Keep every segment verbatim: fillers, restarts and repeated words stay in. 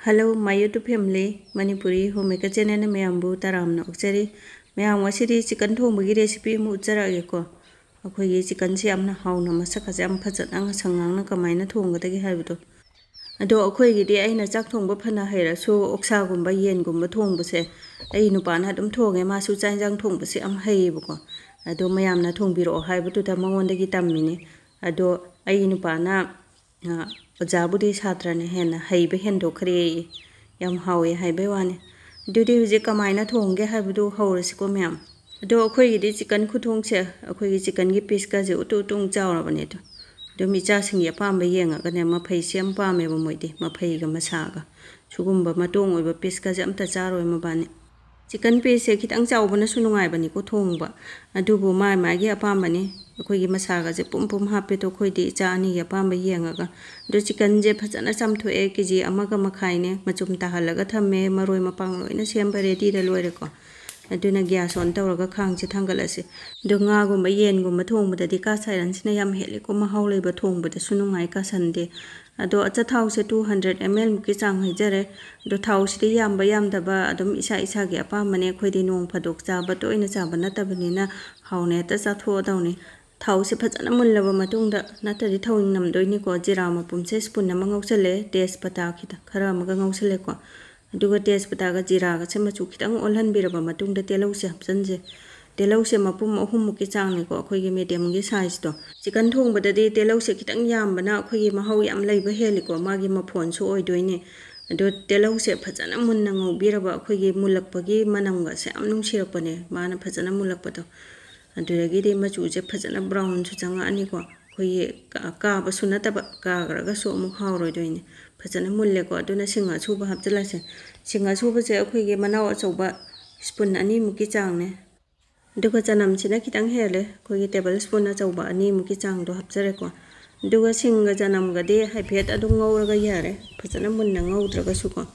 Hello, my YouTube family, Manipuri Homemaker channelꯅ ꯃꯌꯥꯝꯕꯨ ꯇꯔꯥꯝꯅ ꯑꯣꯛꯆꯔꯤ꯫ ꯃꯌꯥꯝ, ꯉꯁꯤꯗꯤ chicken ꯊꯣꯡꯕꯒꯤ recipe ꯑꯃ ꯎꯠꯆꯔꯛꯑꯒꯦꯀꯣ꯫ ꯑꯩꯈꯣꯏꯒꯤ chickenꯁꯦ ꯌꯥꯝꯅ ꯍꯥꯎꯅ, ꯃꯁꯛꯀꯁꯦ ꯌꯥꯝ ꯐꯖꯅ, ꯉꯁꯪ ꯉꯥꯡꯅ ꯀꯃꯥꯏꯅ ꯊꯣꯡꯒꯗꯒꯦ ꯍꯥꯏꯕꯗꯣ꯫ ꯑꯗꯣ ꯑꯩꯈꯣꯏꯒꯤꯗꯤ, ꯑꯩꯅ ꯆꯥꯛ ꯊꯣꯡꯕ ꯐꯅ ꯍꯩꯔꯁꯨ, ꯑꯣꯛꯁꯥꯒꯨꯝꯕ, ꯌꯦꯟꯒꯨꯝꯕ ꯊꯣꯡꯕꯁꯦ ꯑꯩ ꯅꯨꯄꯥꯅ ꯑꯗꯨꯝ ꯊꯣꯡꯉꯦ꯫ ꯃꯥꯁꯨ ꯆꯥꯛ ꯏꯟꯖꯥꯡ ꯊꯣꯡꯕꯁꯦ ꯌꯥꯝ ꯍꯩꯌꯦꯕꯀꯣ꯫ ꯑꯗꯣ ꯃꯌꯥꯝꯅ ꯊꯣꯡꯕꯤꯔꯛꯑꯣ ꯍꯥꯏꯕꯗꯨꯗ ꯃꯉꯣꯟꯗꯒꯤ ꯇꯝꯃꯤꯅꯦ꯫ ꯑꯗꯣ ꯑꯩ ꯅꯨꯄꯥꯅ ꯑ, ꯑꯣꯖꯥꯕꯨꯗꯤ ꯁꯥꯇ꯭ꯔꯅ ꯍꯦꯟꯅ ꯍꯩꯕ ꯍꯦꯟꯗꯣꯛꯈ꯭ꯔꯦꯌꯦ꯫ ꯌꯥꯝ ꯍꯥꯎꯋꯦ ꯍꯥꯏꯕꯩ ꯋꯥꯅꯤ꯫ ꯑꯗꯨꯗꯤ ꯍꯧꯖꯤꯛ ꯀꯃꯥꯏꯅ ꯊꯣꯡꯒꯦ ꯍꯥꯏꯕꯗꯨ ꯍꯧꯔꯁꯤꯀꯣ, ꯃꯌꯥꯝ꯫ ꯑꯗꯣ ꯑꯩꯈꯣꯏꯒꯤꯗꯤ chicken ꯈꯨꯊꯣꯡꯁꯦ, ꯑꯩꯈꯣꯏꯒꯤ chickenꯒꯤ pieceꯀꯁꯦ ꯎꯇꯨ ꯎꯇꯨꯡ ꯆꯥꯎꯔꯕꯅꯦ ꯑꯗꯣ꯫ ꯑꯗꯨꯝ ꯏꯆꯥꯁꯤꯡꯒꯤ ꯑꯄꯥꯝꯕ ꯌꯦꯡꯉꯒꯅꯦ, ꯃꯐꯩꯁꯦ ꯌꯥꯝ ꯄꯥꯝꯃꯦꯕ ꯃꯣꯏꯗꯤ, ꯃꯐꯩꯒ ꯃꯁꯥꯒ꯫ ꯁꯤꯒꯨꯝꯕ ꯃꯇꯣꯡ ꯑꯣꯏꯕ pieceꯀꯁꯦ ꯑꯝꯇ ꯆꯥꯔꯣꯏ ꯃꯕꯥꯅꯤ꯫ Chicken pieceꯁꯦ ꯈꯤꯇꯪ ꯆꯥꯎꯕꯅꯁꯨ ꯅꯨꯡꯉꯥꯏꯕꯅꯤꯀꯣ ꯊꯣꯡꯕ, ꯑꯗꯨꯕꯨ ꯃꯥꯏ ꯃꯥꯒꯤ ꯑꯄꯥꯝꯕꯅꯤ꯫ ꯑꯩꯈꯣꯏꯒꯤ ꯃꯁꯥꯒꯁꯦ ꯄꯨꯝ ꯄꯨꯝ ꯍꯥꯞꯄꯦꯗꯣ, ꯑꯩꯈꯣꯏꯗꯤ ꯏꯆꯥ ꯑꯅꯤꯒꯤ ꯑꯄꯥꯝꯕ ꯌꯦꯡꯉꯒ꯫ ꯑꯗꯣ chickenꯁꯦ ꯐꯖꯅ ꯆꯥꯝꯊꯣꯛꯑꯦ, ꯀꯦ ꯖꯤ ꯑꯃꯒ ꯃꯈꯥꯏꯅꯦ꯫ ꯃꯆꯨꯝ ꯇꯥꯍꯜꯂꯒ ꯊꯝꯃꯦ, ꯃꯔꯣꯏ ꯃꯄꯥꯡ ꯂꯣꯏꯅ ꯁꯦꯝꯕ readyꯗ ꯂꯣꯏꯔꯦꯀꯣ꯫ ꯑꯗꯨꯅ gas on ꯇꯧꯔꯒ ꯈꯥꯡꯁꯦ ꯊꯥꯡꯒꯠꯂꯁꯤ꯫ ꯑꯗꯣ ꯉꯥꯒꯨꯝꯕ ꯌꯦꯟꯒꯨꯝꯕ ꯊꯣꯡꯕꯗꯗꯤ cast ironꯁꯤꯅ ꯌꯥꯝ ꯍꯦꯜꯂꯤꯀꯣ, ꯃꯍꯥꯎ ꯂꯩꯕ, ꯊꯣꯡꯕꯗꯁꯨ ꯅꯨꯡꯉꯥꯏ, ꯀꯥꯁꯟꯗꯦ꯫ ꯑꯗꯣ ꯑꯆꯥꯊꯥꯎꯁꯦ two hundred ml ꯃꯨꯛꯀꯤ ꯆꯥꯡ ꯍꯩꯖꯔꯦ꯫ ꯑꯗꯣ ꯊꯥꯎꯁꯤꯗꯤ ꯌꯥꯝꯕ ꯌꯥꯝꯗꯕ ꯑꯗꯨꯝ ꯏꯁꯥ ꯏꯁꯥꯒꯤ ꯑꯄꯥꯝꯕꯅꯦ꯫ ꯑꯩꯈꯣꯏꯗꯤ ꯅꯣꯡ ꯐꯥꯗꯣꯛ ꯆꯥꯕ, ꯇꯣꯏꯅ ꯆꯥꯕ ꯅꯠꯇꯕꯅꯤꯅ ꯍꯥꯎꯅ ꯍꯦꯛꯇ ꯆꯥꯊꯣꯛꯑꯗꯧꯅꯤ꯫ ꯊꯥꯎꯁꯦ ꯐꯖꯅ ꯃꯨꯜꯂꯕ ꯃꯇꯨꯡꯗ, ꯅꯠꯇ꯭ꯔꯗꯤ ꯊꯧꯔꯤ ꯅꯝꯗꯣꯏꯅꯤꯀꯣ, ꯖꯤꯔꯥ ꯃꯄꯨꯝꯁꯦ spoon ꯑꯃ ꯉꯧꯁꯜꯂꯦ, ꯇꯦꯖꯄꯇꯥ ꯈꯤꯇꯪ ꯈꯔ ꯑꯃꯒ ꯉꯧꯁꯜꯂꯦꯀꯣ꯫ ꯑꯗꯨꯒ ꯇꯦꯖꯄꯇꯥꯒ ꯖꯤꯔꯥꯒꯁꯦ ꯃꯆꯨ ꯈꯤꯇꯪ ꯑꯣꯜꯍꯟꯕꯤꯔꯕ ꯃꯇꯨꯡꯗ ꯇꯤꯜꯍꯧꯁꯦ ꯍꯥꯞꯆꯤꯟꯁꯦ꯫ ꯇꯤꯜꯍꯧꯁꯦ ꯃꯄꯨꯝ ꯑꯍꯨꯝꯃꯨꯛꯀꯤ ꯆꯥꯡꯅꯤꯀꯣ, ꯑꯩꯈꯣꯏꯒꯤ mediumꯒꯤ sizeꯇꯣ꯫ Chicken ꯊꯣꯡꯕꯗꯗꯤ ꯇꯤꯜꯍꯧꯁꯦ ꯈꯤꯇꯪ ꯌꯥꯝꯕꯅ ꯑꯩꯈꯣꯏꯒꯤ ꯃꯍꯥꯎ ꯌꯥꯝ ꯂꯩꯕ ꯍꯦꯜꯂꯤꯀꯣ, ꯃꯥꯒꯤ ꯃꯐꯣꯟꯁꯨ ꯑꯣꯏꯗꯣꯏꯅꯦ꯫ ꯑꯗꯣ ꯇꯤꯜꯍꯧꯁꯦ ꯐꯖꯅ ꯃꯨꯟꯅ ꯉꯧꯕꯤꯔꯕ, ꯑꯩꯈꯣꯏꯒꯤ ꯃꯨꯜꯂꯛꯄꯒꯤ ꯃꯅꯝꯒꯁꯦ ꯌꯥꯝ ꯅꯨꯡꯁꯤꯔꯛꯄꯅꯦ, ꯃꯥꯅ ꯐꯖꯅ ꯃꯨꯜꯂꯛꯄꯗꯣ꯫ ꯑꯗꯨꯗꯒꯤꯗꯤ ꯃꯆꯨꯁꯦ ꯐꯖꯅ brownꯁꯨ ꯆꯪꯉꯛꯑꯅꯤꯀꯣ꯫ ꯑꯩꯈꯣꯏꯒꯤ ꯀꯥ-, ꯀꯥꯕꯁꯨ ꯅꯠꯇꯕ, ꯀꯥꯈ꯭ꯔꯒꯁꯨ ꯑꯃꯨꯛ ꯍꯥꯎꯔꯣꯏꯗꯣꯏꯅꯦ꯫ ꯐꯖꯅ ꯃꯨꯜꯂꯦꯀꯣ꯫ ꯑꯗꯨꯅ ꯁꯤꯡ ꯑꯁꯨꯕ ꯍꯥꯞꯆꯤꯜꯂꯁꯦ꯫ ꯁꯤꯡ ꯑꯁꯨꯕꯁꯦ ꯑꯩꯈꯣꯏꯒꯤ ꯃꯅꯥꯎ ꯑꯆꯧꯕ spoon ꯑꯅꯤꯃꯨꯛꯀꯤ ꯆꯥꯡꯅꯦ꯫ ꯑꯗꯨꯒ ꯆꯅꯝꯁꯤꯅ ꯈꯤꯇꯪ ꯍꯦꯜꯂꯦ, ꯑꯩꯈꯣꯏꯒꯤ table spoon ꯑꯆꯧꯕ ꯑꯅꯤꯃꯨꯛꯀꯤ ꯆꯥꯡꯗꯣ ꯍꯥꯞꯆꯔꯦꯀꯣ꯫ ꯑꯗꯨꯒ ꯁꯤꯡꯒ ꯆꯅꯝꯒꯗꯤ ꯍꯥꯏꯐꯦꯠ ꯑꯗꯨꯝ ꯉꯧꯔꯒ ꯌꯥꯔꯦ, ꯐꯖꯅ ꯃꯨꯟꯅ ꯉꯧꯗ꯭ꯔꯒꯁꯨꯀꯣ꯫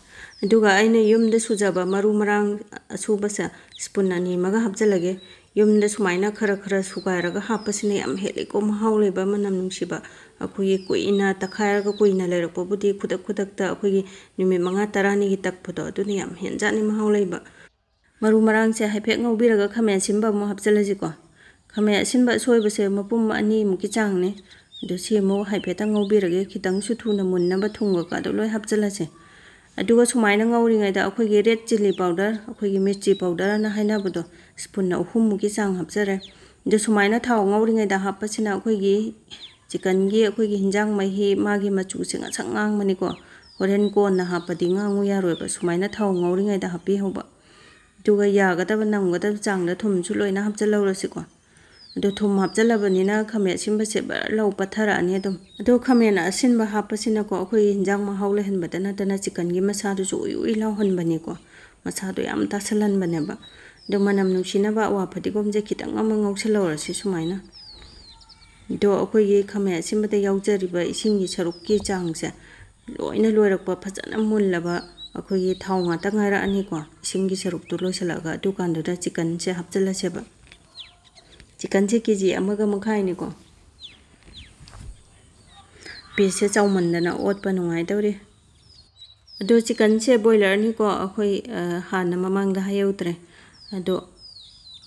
ꯑꯗꯨꯒ ꯑꯩꯅ ꯌꯨꯝꯗ ꯁꯨꯖꯕ ꯃꯔꯨ ꯃꯔꯥꯡ ꯑꯁꯨꯕꯁꯦ spoon ꯑꯅꯤ ꯑꯃꯒ ꯍꯥꯞꯆꯤꯜꯂꯒꯦ꯫ ꯌꯨꯝꯗ ꯁꯨꯃꯥꯏꯅ ꯈꯔ ꯈꯔ ꯁꯨꯒꯥꯏꯔꯒ ꯍꯥꯞꯄꯁꯤꯅ ꯌꯥꯝ ꯍꯦꯜꯂꯤꯀꯣ, ꯃꯍꯥꯎ ꯂꯩꯕ, ꯃꯅꯝ ꯅꯨꯡꯁꯤꯕ꯫ ꯑꯩꯈꯣꯏꯒꯤ ꯀꯨꯏꯅ ꯇꯛꯈꯥꯏꯔꯒ ꯀꯨꯏꯅ ꯂꯩꯔꯛꯄꯕꯨꯗꯤ ꯈꯨꯗꯛ ꯈꯨꯗꯛꯇ ꯑꯩꯈꯣꯏꯒꯤ ꯅꯨꯃꯤꯠ ꯃꯉꯥ ꯇꯔꯥꯅꯤꯒꯤ ꯇꯛꯄꯗꯣ, ꯑꯗꯨꯅ ꯌꯥꯝ ꯍꯦꯟꯖꯥꯠꯅꯤ ꯃꯍꯥꯎ ꯂꯩꯕ꯫ ꯃꯔꯨ ꯃꯔꯥꯡꯁꯦ ꯍꯥꯏꯐꯦꯠ ꯉꯧꯕꯤꯔꯒ ꯈꯥꯃꯦꯟ ꯑꯁꯤꯟꯕ ꯑꯃꯨꯛ ꯍꯥꯞꯆꯤꯜꯂꯁꯤꯀꯣ꯫ ꯈꯥꯃꯦꯟ ꯑꯁꯤꯟꯕ ꯑꯁꯣꯏꯕꯁꯦ ꯃꯄꯨꯝ ꯑꯅꯤꯃꯨꯛꯀꯤ ꯆꯥꯡꯅꯦ꯫ ꯑꯗꯣ ꯁꯤ ꯑꯃꯨꯛ ꯍꯥꯏꯐꯦꯠꯇꯪ ꯉꯧꯕꯤꯔꯒꯦ, ꯈꯤꯇꯪꯁꯨ ꯊꯨꯅ ꯃꯨꯟꯅꯕ ꯊꯨꯝ ꯀꯩꯀꯥꯗꯣ ꯂꯣꯏ ꯍꯥꯞꯆꯤꯜꯂꯁꯦ꯫ ꯑꯗꯨꯒ ꯁꯨꯃꯥꯏꯅ ꯉꯧꯔꯤꯉꯩꯗ ꯑꯩꯈꯣꯏꯒꯤ red chilli powder, ꯑꯩꯈꯣꯏꯒꯤ ꯃꯤꯔꯆꯤ powder ꯑꯅ ꯍꯥꯏꯅꯕꯗꯣ, spoon ꯑꯍꯨꯝꯃꯨꯛꯀꯤ ꯆꯥꯡ ꯍꯥꯞꯆꯔꯦ꯫ ꯑꯗꯣ ꯁꯨꯃꯥꯏꯅ ꯊꯥꯎ ꯉꯧꯔꯤꯉꯩꯗ ꯍꯥꯞꯄꯁꯤꯅ ꯑꯩꯈꯣꯏꯒꯤ chickenꯒꯤ ꯑꯩꯈꯣꯏꯒꯤ ꯍꯤꯟꯖꯥꯡ ꯃꯍꯤ, ꯃꯥꯒꯤ ꯃꯆꯨꯁꯦ ꯉꯁꯪ ꯉꯥꯡꯕꯅꯤꯀꯣ꯫ ꯍꯣꯔꯦꯟ ꯀꯣꯟꯅ ꯍꯥꯞꯄꯗꯤ ꯉꯥꯡꯉꯨ ꯌꯥꯔꯣꯏꯕ, ꯁꯨꯃꯥꯏꯅ ꯊꯥꯎ ꯉꯧꯔꯤꯉꯩꯗ ꯍꯥꯞꯄꯤꯍꯧꯕ꯫ ꯑꯗꯨꯒ ꯌꯥꯒꯗꯕ ꯅꯝꯒꯗꯕ ꯆꯥꯡꯗ ꯊꯨꯝꯁꯨ ꯂꯣꯏꯅ ꯍꯥꯞꯆꯤꯜꯍꯧꯔꯁꯤꯀꯣ꯫ ꯑꯗꯣ ꯊꯨꯝ ꯍꯥꯞꯆꯤꯜꯂꯕꯅꯤꯅ ꯈꯥꯃꯦꯟ ꯑꯁꯤꯟꯕꯁꯦ ꯕꯔ ꯂꯧ ꯄꯠꯊꯔꯛꯑꯅꯤ ꯑꯗꯨꯝ꯫ ꯑꯗꯣ ꯈꯥꯃꯦꯟ ꯑꯁꯤꯟꯕ ꯍꯥꯞꯄꯁꯤꯅꯀꯣ, ꯑꯩꯈꯣꯏꯒꯤ ꯍꯤꯟꯖꯥꯡ ꯃꯍꯥꯎ ꯂꯩꯍꯟꯕꯗ ꯅꯠꯇꯅ chickenꯒꯤ ꯃꯁꯥꯗꯨꯁꯨ ꯎꯏ ꯎꯏ ꯂꯥꯎꯍꯟꯕꯅꯦꯀꯣ, ꯃꯁꯥꯗꯣ ꯌꯥꯝ ꯇꯥꯁꯜꯍꯟꯕꯅꯦꯕ꯫ ꯑꯗꯣ ꯃꯅꯝ ꯅꯨꯡꯁꯤꯅꯕ ꯑꯋꯥ ꯐꯗꯤꯒꯣꯝꯁꯦ ꯈꯤꯇꯪ ꯑꯃ ꯉꯧꯁꯜꯍꯧꯔꯁꯤ ꯁꯨꯃꯥꯏꯅ꯫ ꯑꯗꯣ ꯑꯩꯈꯣꯏꯒꯤ ꯈꯥꯃꯦꯟ ꯑꯁꯤꯟꯕꯗ ꯌꯥꯎꯖꯔꯤꯕ ꯏꯁꯤꯡꯒꯤ ꯁꯔꯨꯛꯀꯤ ꯆꯥꯡꯁꯦ ꯂꯣꯏꯅ ꯂꯣꯏꯔꯛꯄ, ꯐꯖꯅ ꯃꯨꯜꯂꯕ ꯑꯩꯈꯣꯏꯒꯤ ꯊꯥꯎ ꯉꯥꯛꯇ ꯉꯥꯏꯔꯛꯑꯅꯤꯀꯣ, ꯏꯁꯤꯡꯒꯤ ꯁꯔꯨꯛꯇꯨ ꯂꯣꯏꯁꯤꯜꯂꯛꯑꯒ꯫ ꯑꯗꯨꯀꯥꯟꯗꯨꯗ chickenꯁꯦ ꯍꯥꯞꯆꯤꯜꯂꯁꯦꯕ꯫ Chickenꯁꯦ KG ꯑꯃꯒ ꯃꯈꯥꯏꯅꯤꯀꯣ꯫ Pieceꯁꯦ ꯆꯥꯎꯃꯟꯗꯅ ꯑꯣꯠꯄ ꯅꯨꯡꯉꯥꯏꯇꯧꯔꯤ꯫ ꯑꯗꯣ chickenꯁꯦ broilerꯅꯤꯀꯣ, ꯑꯩꯈꯣꯏ, ꯑ, ꯍꯥꯟꯅ ꯃꯃꯥꯡꯗ ꯍꯥꯏꯍꯧꯗ꯭ꯔꯦ꯫ ꯑꯗꯣ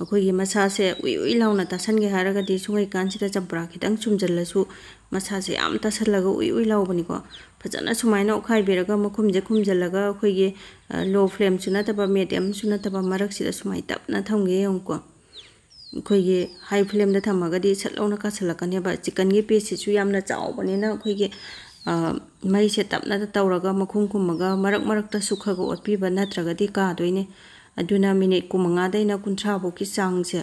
ꯑꯩꯈꯣꯏꯒꯤ ꯃꯁꯥꯁꯦ ꯎꯏ ꯎꯏ ꯂꯥꯎꯅ ꯇꯥꯁꯟꯒꯦ ꯍꯥꯏꯔꯒꯗꯤ ꯁꯨꯡꯍꯩꯀꯥꯟꯁꯤꯗ ꯆꯝꯄ꯭ꯔꯥ ꯈꯤꯇꯪ ꯁꯨꯝꯖꯜꯂꯁꯨ ꯃꯁꯥꯁꯦ ꯌꯥꯝ ꯇꯥꯁꯜꯂꯒ ꯎꯏ ꯎꯏ ꯂꯥꯎꯕꯅꯤꯀꯣ꯫ ꯐꯖꯅ ꯁꯨꯃꯥꯏꯅ ꯑꯣꯠꯈꯥꯏꯕꯤꯔꯒ ꯃꯈꯨꯝꯁꯦ ꯈꯨꯝꯖꯜꯂꯒ ꯑꯩꯈꯣꯏꯒꯤ, ꯑ, low flameꯁꯨ ꯅꯠꯇꯕ mediumꯁꯨ ꯅꯠꯇꯕ ꯃꯔꯛꯁꯤꯗ ꯁꯨꯃꯥꯏꯅ ꯇꯞꯅ ꯊꯝꯒꯦ ꯌꯦꯡꯉꯨꯀꯣ꯫ ꯑꯩꯈꯣꯏꯒꯤ high flameꯗ ꯊꯝꯃꯒꯗꯤ ꯁꯠ ꯂꯥꯎꯅ ꯀꯥꯁꯜꯂꯛꯀꯅꯦꯕ꯫ Chickenꯒꯤ pieceꯁꯤꯁꯨ ꯌꯥꯝꯅ ꯆꯥꯎꯕꯅꯤꯅ ꯑꯩꯈꯣꯏꯒꯤ, ꯑ, ꯃꯩꯁꯦ ꯇꯞꯅ ꯇꯧꯔꯒ ꯃꯈꯨꯝ ꯈꯨꯝꯃꯒ ꯃꯔꯛ ꯃꯔꯛꯇꯁꯨ ꯈꯔ ꯈꯔ ꯑꯣꯠꯄꯤꯕ ꯅꯠꯇ꯭ꯔꯒꯗꯤ ꯀꯥꯗꯣꯏꯅꯦ꯫ ꯑꯗꯨꯅ minute ꯀꯨꯟꯃꯉꯥꯗꯩꯅ ꯀꯨꯟꯊ꯭ꯔꯥ ꯐꯥꯎꯒꯤ ꯆꯥꯡꯁꯦ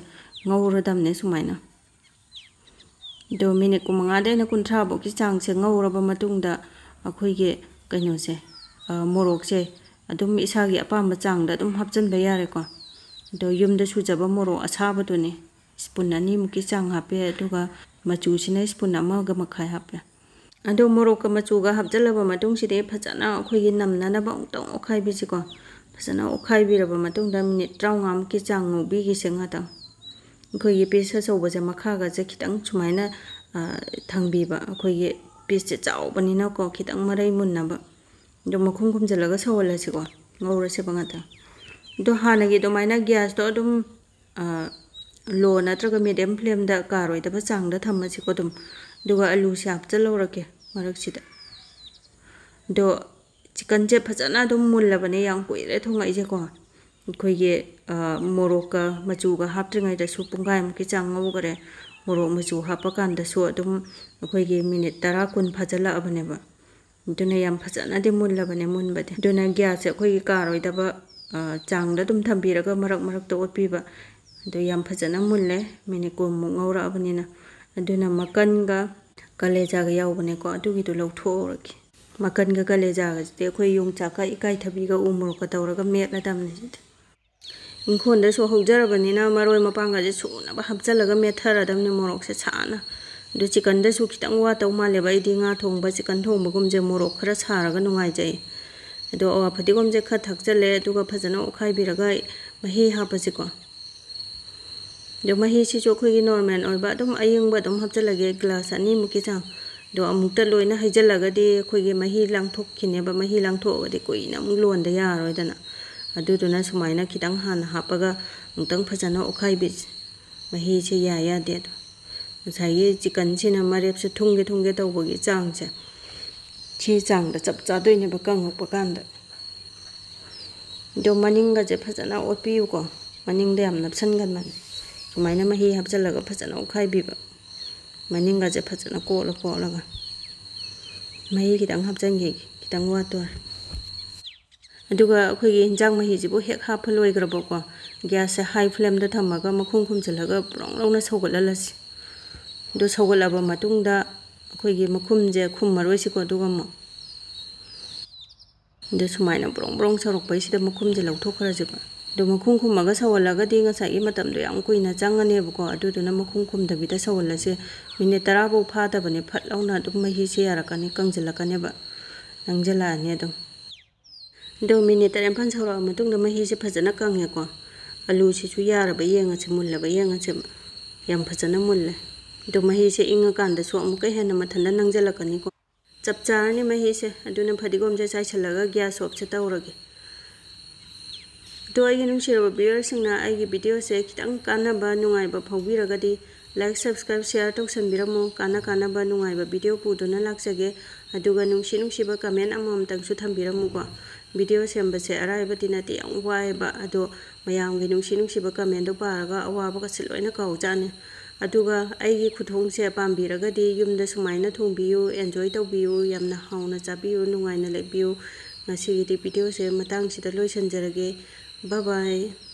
ꯉꯧꯔꯗꯕꯅꯦ ꯁꯨꯃꯥꯏꯅ꯫ ꯑꯗꯣ minute ꯀꯨꯟꯃꯉꯥꯗꯩꯅ ꯀꯨꯟꯊ꯭ꯔꯥ ꯐꯥꯎꯒꯤ ꯆꯥꯡꯁꯦ ꯉꯧꯔꯕ ꯃꯇꯨꯡꯗ ꯑꯩꯈꯣꯏꯒꯤ ꯀꯩꯅꯣꯁꯦ, ꯑ, ꯃꯣꯔꯣꯛꯁꯦ ꯑꯗꯨꯝ ꯏꯁꯥꯒꯤ ꯑꯄꯥꯝꯕ ꯆꯥꯡꯗ ꯑꯗꯨꯝ ꯍꯥꯞꯆꯤꯟꯕ ꯌꯥꯔꯦꯀꯣ꯫ ꯑꯗꯣ ꯌꯨꯝꯗ ꯁꯨꯖꯕ ꯃꯣꯔꯣꯛ ꯑꯁꯥꯕꯗꯨꯅꯦ, spoon ꯑꯅꯤꯃꯨꯛꯀꯤ ꯆꯥꯡ ꯍꯥꯞꯄꯦ, ꯑꯗꯨꯒ ꯃꯆꯨꯁꯤꯅ spoon ꯑꯃꯒ ꯃꯈꯥꯏ ꯍꯥꯞꯄꯦ꯫ ꯑꯗꯣ ꯃꯣꯔꯣꯛꯀ ꯃꯆꯨꯒ ꯍꯥꯞꯆꯤꯜꯂꯕ ꯃꯇꯨꯡꯁꯤꯗꯤ ꯐꯖꯅ ꯑꯩꯈꯣꯏꯒꯤ ꯅꯝꯅꯅꯕ ꯑꯃꯨꯛꯇꯪ ꯑꯣꯠꯈꯥꯏꯕꯤꯁꯤꯀꯣ꯫ ꯐꯖꯅ ꯑꯣꯠꯈꯥꯏꯕꯤꯔꯕ ꯃꯇꯨꯡꯗ minute ꯇꯔꯥꯃꯉꯥꯃꯨꯛꯀꯤ ꯆꯥꯡ ꯉꯧꯕꯤꯈꯤꯁꯦ ꯉꯥꯛꯇꯪ꯫ ꯑꯩꯈꯣꯏꯒꯤ ꯄꯤꯁ ꯑꯆꯧꯕꯁꯦ ꯃꯈꯥꯒꯁꯦ ꯈꯤꯇꯪ ꯁꯨꯃꯥꯏꯅ, ꯑ, ꯊꯥꯡꯕꯤꯕ, ꯑꯩꯈꯣꯏꯒꯤ ꯄꯤꯁꯁꯦ ꯆꯥꯎꯕꯅꯤꯅꯀꯣ, ꯈꯤꯇꯪ ꯃꯔꯩ ꯃꯨꯟꯅꯕ꯫ ꯑꯗꯣ ꯃꯈꯨꯝ ꯈꯨꯝꯖꯤꯜꯂꯒ ꯁꯧꯍꯜꯂꯁꯤꯀꯣ, ꯉꯧꯔꯁꯦꯕ ꯉꯥꯛꯇꯪ꯫ ꯑꯗꯣ ꯍꯥꯟꯅꯒꯤ ꯑꯗꯨꯃꯥꯏꯅ ꯒ꯭ꯌꯥꯁꯇꯣ ꯑꯗꯨꯝ, ꯑ, ꯂꯣ ꯅꯠꯇ꯭ꯔꯒ ꯃꯤꯗꯤꯌꯝ ꯐ꯭ꯂꯦꯝꯗ ꯀꯥꯔꯣꯏꯗꯕ ꯆꯥꯡꯗ ꯊꯝꯃꯁꯤꯀꯣ ꯑꯗꯨꯝ꯫ ꯑꯗꯨꯒ ꯑꯂꯨꯁꯦ ꯍꯥꯞꯆꯤꯜꯍꯧꯔꯒꯦ ꯃꯔꯛꯁꯤꯗ꯫ ꯑꯗꯣ ꯆꯤꯛꯀꯟꯁꯦ ꯐꯖꯅ ꯑꯗꯨꯝ ꯃꯨꯜꯂꯕꯅꯦ, ꯌꯥꯝ ꯀꯨꯏꯔꯦ ꯊꯣꯡꯉꯛꯏꯁꯦꯀꯣ꯫ ꯑꯩꯈꯣꯏꯒꯤ, ꯑ, ꯃꯣꯔꯣꯛꯀ ꯃꯆꯨꯒ ꯍꯥꯞꯇ꯭ꯔꯤꯉꯩꯗꯁꯨ ꯄꯨꯡꯈꯥꯏꯃꯨꯛꯀꯤ ꯆꯥꯡ ꯉꯧꯈꯔꯦ꯫ ꯃꯣꯔꯣꯛ ꯃꯆꯨ ꯍꯥꯞꯄ ꯀꯥꯟꯗꯁꯨ ꯑꯗꯨꯝ ꯑꯩꯈꯣꯏꯒꯤ ꯃꯤꯅꯤꯠ ꯇꯔꯥ ꯀꯨꯟ ꯐꯥꯖꯤꯜꯂꯛꯑꯕꯅꯦꯕ꯫ ꯑꯗꯨꯅ ꯌꯥꯝ ꯐꯖꯅꯗꯤ ꯃꯨꯜꯂꯕꯅꯦ ꯃꯨꯟꯕꯗꯤ꯫ ꯑꯗꯨꯅ ꯒ꯭ꯌꯥꯁꯁꯦ ꯑꯩꯈꯣꯏꯒꯤ ꯀꯥꯔꯣꯏꯗꯕ, ꯑ, ꯆꯥꯡꯗ ꯑꯗꯨꯝ ꯊꯝꯕꯤꯔꯒ ꯃꯔꯛ ꯃꯔꯛꯇ ꯑꯣꯠꯄꯤꯕ꯫ ꯑꯗꯣ ꯌꯥꯝ ꯐꯖꯅ ꯃꯨꯜꯂꯦ, ꯃꯤꯅꯤꯠ ꯀꯨꯟꯃꯨꯛ ꯉꯧꯔꯛꯑꯕꯅꯤꯅ꯫ ꯑꯗꯨꯅ ꯃꯀꯟꯒ ꯀꯂꯦꯖꯥꯒ ꯌꯥꯎꯕꯅꯦꯀꯣ, ꯑꯗꯨꯒꯤꯗꯣ ꯂꯧꯊꯣꯛꯍꯧꯔꯒꯦ꯫ ꯃꯀꯟꯒ ꯀꯂꯦꯖꯥꯒꯁꯤꯗꯤ ꯑꯩꯈꯣꯏ ꯌꯣꯡꯆꯥꯛꯀ ꯏꯀꯥꯏꯊꯕꯤꯒ ꯎ ꯃꯣꯔꯣꯛꯀ ꯇꯧꯔꯒ ꯃꯦꯠꯂꯗꯕꯅꯦ ꯁꯤꯗꯤ꯫ ꯏꯪꯈꯣꯜꯗꯁꯨ ꯍꯧꯖꯔꯕꯅꯤꯅ ꯃꯔꯣꯏ ꯃꯄꯥꯡꯒꯁꯦ ꯁꯨꯅꯕ ꯍꯥꯞꯆꯤꯜꯂꯒ ꯃꯦꯠꯊꯔꯗꯕꯅꯦ ꯃꯣꯔꯣꯛꯁꯦ ꯁꯥꯅ꯫ ꯑꯗꯨ ꯆꯤꯛꯀꯟꯗꯁꯨ ꯈꯤꯇꯪ ꯋꯥꯠꯇꯧ ꯃꯥꯜꯂꯦꯕ, ꯑꯩꯗꯤ ꯉꯥ ꯊꯣꯡꯕ, ꯆꯤꯛꯀꯟ ꯊꯣꯡꯕꯒꯨꯝꯁꯦ ꯃꯣꯔꯣꯛ ꯈꯔ ꯁꯥꯔꯒ ꯅꯨꯡꯉꯥꯏꯖꯩ꯫ ꯑꯗꯣ ꯑꯋꯥ ꯐꯗꯤꯒꯣꯝꯁꯦ ꯈꯔ ꯊꯥꯛꯆꯜꯂꯦ, ꯑꯗꯨꯒ ꯐꯖꯅ ꯑꯣꯠꯈꯥꯏꯕꯤꯔꯒ ꯃꯍꯤ ꯍꯥꯞꯄꯁꯤꯀꯣ꯫ ꯑꯗꯣ ꯃꯍꯤꯁꯤꯁꯨ ꯑꯩꯈꯣꯏꯒꯤ ꯅꯣꯔꯃꯦꯜ ꯑꯣꯏꯕ ꯑꯗꯨꯝ ꯑꯌꯤꯡꯕ ꯑꯗꯨꯝ ꯍꯥꯞꯆꯤꯜꯂꯒꯦ, ꯒ꯭ꯂꯥꯁ ꯑꯅꯤꯃꯨꯛꯀꯤ ꯆꯥꯡ꯫ ꯑꯗꯣ ꯑꯃꯨꯛꯇ ꯂꯣꯏꯅ ꯍꯩꯖꯤꯜꯂꯒꯗꯤ ꯑꯩꯈꯣꯏꯒꯤ ꯃꯍꯤ ꯂꯥꯡꯊꯣꯛꯈꯤꯅꯦꯕ, ꯃꯍꯤ ꯂꯥꯡꯊꯣꯛꯑꯒꯗꯤ ꯀꯨꯏꯅ ꯑꯃꯨꯛ ꯂꯣꯟꯗ ꯌꯥꯔꯔꯣꯏꯗꯅ꯫ ꯑꯗꯨꯗꯨꯅ ꯁꯨꯃꯥꯏꯅ ꯈꯤꯇꯪ ꯍꯥꯟꯅ ꯍꯥꯞꯄꯒ ꯑꯃꯨꯛꯇꯪ ꯐꯖꯅ ꯑꯣꯠꯈꯥꯏꯕꯤꯁꯤ꯫ ꯃꯍꯤꯁꯦ ꯌꯥ ꯌꯥꯗꯦ ꯑꯗꯣ꯫ ꯉꯁꯥꯏꯒꯤ ꯆꯤꯛꯀꯟꯁꯤꯅ ꯃꯔꯦꯞꯁꯦ ꯊꯨꯡꯒꯦ ꯊꯨꯡꯒꯦ ꯇꯧꯕꯒꯤ ꯆꯥꯡꯁꯦ ꯁꯤ ꯆꯥꯡꯗ ꯆꯞ ꯆꯥꯗꯣꯏꯅꯦꯕ ꯀꯪꯉꯛꯄ ꯀꯥꯟꯗ꯫ ꯑꯗꯣ ꯃꯅꯤꯡꯒꯁꯦ ꯐꯖꯅ ꯑꯣꯠꯄꯤꯌꯨꯀꯣ, ꯃꯅꯤꯡꯗ ꯌꯥꯝ ꯅꯞꯁꯟꯒꯟꯕꯅꯦ꯫ ꯁꯨꯃꯥꯏꯅ ꯃꯍꯤ ꯍꯥꯞꯆꯤꯜꯂꯒ ꯐꯖꯅ ꯑꯣꯠꯈꯥꯏꯕꯤꯕ, ꯃꯅꯤꯡꯒꯁꯦ ꯐꯖꯅ ꯀꯣꯠꯂ ꯀꯣꯠꯂꯒ꯫ ꯃꯍꯤ ꯈꯤꯇꯪ ꯍꯥꯞꯆꯤꯟꯈꯤꯒꯦ, ꯈꯤꯇꯪ ꯋꯥꯠꯇꯣꯔꯦ꯫ ꯑꯗꯨꯒ ꯑꯩꯈꯣꯏꯒꯤ ꯍꯤꯟꯖꯥꯡ ꯃꯍꯤꯁꯤꯕꯨ ꯍꯦꯛ ꯍꯥꯞꯄ ꯂꯣꯏꯈ꯭ꯔꯕꯀꯣ, ꯒ꯭ꯌꯥꯁꯁꯦ ꯍꯥꯏ ꯐ꯭ꯂꯦꯝꯗ ꯊꯝꯃꯒ ꯃꯈꯨꯝ ꯈꯨꯝꯖꯤꯜꯂꯒ ꯕ꯭ꯔꯣꯡ ꯂꯥꯎꯅ ꯁꯧꯒꯠꯍꯜꯂꯁꯤ꯫ ꯑꯗꯨ ꯁꯧꯒꯠꯂꯕ ꯃꯇꯨꯡꯗ ꯑꯩꯈꯣꯏꯒꯤ ꯃꯈꯨꯝꯁꯦ ꯈꯨꯝꯃꯔꯣꯏꯁꯤꯀꯣ, ꯑꯗꯨꯒ ꯑꯃꯨꯛ꯫ ꯑꯗꯨ ꯁꯨꯃꯥꯏꯅ ꯕ꯭ꯔꯣꯡ ꯕ꯭ꯔꯣꯡ ꯁꯧꯔꯛꯄꯩꯁꯤꯗ ꯃꯈꯨꯝꯁꯦ ꯂꯧꯊꯣꯛꯈ꯭ꯔꯁꯦꯕ꯫ ꯑꯗꯣ ꯃꯈꯨꯝ ꯈꯨꯝꯃꯒ ꯁꯧꯍꯜꯂꯒꯗꯤ ꯉꯁꯥꯏꯒꯤ ꯃꯇꯝꯗꯣ ꯌꯥꯝ ꯀꯨꯏꯅ ꯆꯪꯉꯅꯦꯕꯀꯣ, ꯑꯗꯨꯗꯨꯅ ꯃꯈꯨꯝ ꯈꯨꯝꯗꯕꯤꯗ ꯁꯧꯍꯜꯂꯁꯦ꯫ ꯃꯤꯅꯤꯠ ꯇꯔꯥ ꯐꯥꯎ ꯐꯥꯗꯕꯅꯦ, ꯐꯠ ꯂꯥꯎꯅ ꯑꯗꯨꯝ ꯃꯍꯤꯁꯦ ꯌꯥꯔꯛꯀꯅꯤ, ꯀꯪꯁꯤꯜꯂꯛꯀꯅꯦꯕ, ꯅꯪꯁꯤꯜꯂꯛꯑꯅꯤ ꯑꯗꯨꯝ꯫ ꯑꯗꯣ ꯃꯤꯅꯤꯠ ꯇꯔꯦꯠ ꯅꯤꯄꯥꯜ ꯁꯧꯔꯛꯑ ꯃꯇꯨꯡꯗ ꯃꯍꯤꯁꯦ ꯐꯖꯅ ꯀꯪꯉꯦꯀꯣ꯫ ꯑꯂꯨꯁꯤꯁꯨ ꯌꯥꯔꯕ ꯌꯦꯡꯉꯁꯦ, ꯃꯨꯜꯂꯕ ꯌꯦꯡꯉꯁꯦꯕ꯫ ꯌꯥꯝ ꯐꯖꯅ ꯃꯨꯜꯂꯦ꯫ ꯑꯗꯣ ꯃꯍꯤꯁꯦ ꯏꯪꯉꯀꯥꯟꯗꯁꯨ ꯑꯃꯨꯛꯀ ꯍꯦꯟꯅ ꯃꯊꯟꯇ ꯅꯪꯁꯤꯜꯂꯛꯀꯅꯤꯀꯣ꯫ ꯆꯞ ꯆꯥꯔꯅꯤ ꯃꯍꯤꯁꯦ꯫ ꯑꯗꯨꯅ ꯐꯗꯤꯒꯣꯝꯁꯦ ꯆꯥꯏꯁꯤꯜꯂꯒ gas off ꯁꯦ ꯇꯧꯔꯒꯦ꯫ ꯑꯗꯣ ꯑꯩꯒꯤ ꯅꯨꯡꯁꯤꯔꯕ viewer ꯁꯤꯡꯅ ꯑꯩꯒꯤ video ꯁꯦ ꯈꯤꯇꯪ ꯀꯥꯟꯅꯕ, ꯅꯨꯡꯉꯥꯏꯕ ꯐꯥꯎꯕꯤꯔꯒꯗꯤ like, subscribe, share ꯇꯧꯁꯟꯕꯤꯔꯝꯃꯨ꯫ ꯀꯥꯟꯅ ꯀꯥꯟꯅꯕ ꯅꯨꯡꯉꯥꯏꯕ video ꯄꯨꯗꯨꯅ ꯂꯥꯛꯆꯒꯦ꯫ ꯑꯗꯨꯒ ꯅꯨꯡꯁꯤ ꯅꯨꯡꯁꯤꯕ comment ꯑꯃꯃꯝꯇꯪꯁꯨ ꯊꯝꯕꯤꯔꯝꯃꯨꯀꯣ꯫ Video ꯁꯦꯝꯕꯁꯦ ꯑꯔꯥꯏꯕꯗꯤ ꯅꯠꯇꯦ, ꯌꯥꯝ ꯋꯥꯏꯑꯦꯕ꯫ ꯑꯗꯣ ꯃꯌꯥꯝꯒꯤ ꯅꯨꯡꯁꯤ ꯅꯨꯡꯁꯤꯕ comment ꯗꯣ ꯄꯥꯔꯒ ꯑꯋꯥꯕꯒꯁꯦ ꯂꯣꯏꯅ ꯀꯥꯎꯖꯥꯠꯅꯤ꯫ ꯑꯗꯨꯒ ꯑꯩꯒꯤ ꯈꯨꯊꯣꯡꯁꯦ ꯄꯥꯝꯕꯤꯔꯒꯗꯤ ꯌꯨꯝꯗ ꯁꯨꯃꯥꯏꯅ ꯊꯣꯡꯕꯤꯌꯨ, enjoy ꯇꯧꯕꯤꯌꯨ, ꯌꯥꯝꯅ ꯍꯥꯎꯅ ꯆꯥꯕꯤꯌꯨ, ꯅꯨꯡꯉꯥꯏꯅ ꯂꯩꯕꯤꯌꯨ꯫ ꯉꯁꯤꯒꯤꯗꯤ video ꯁꯦ ꯃꯇꯥꯡꯁꯤꯗ ꯂꯣꯏꯁꯤꯟꯖꯔꯒꯦ꯫ Bye bye꯫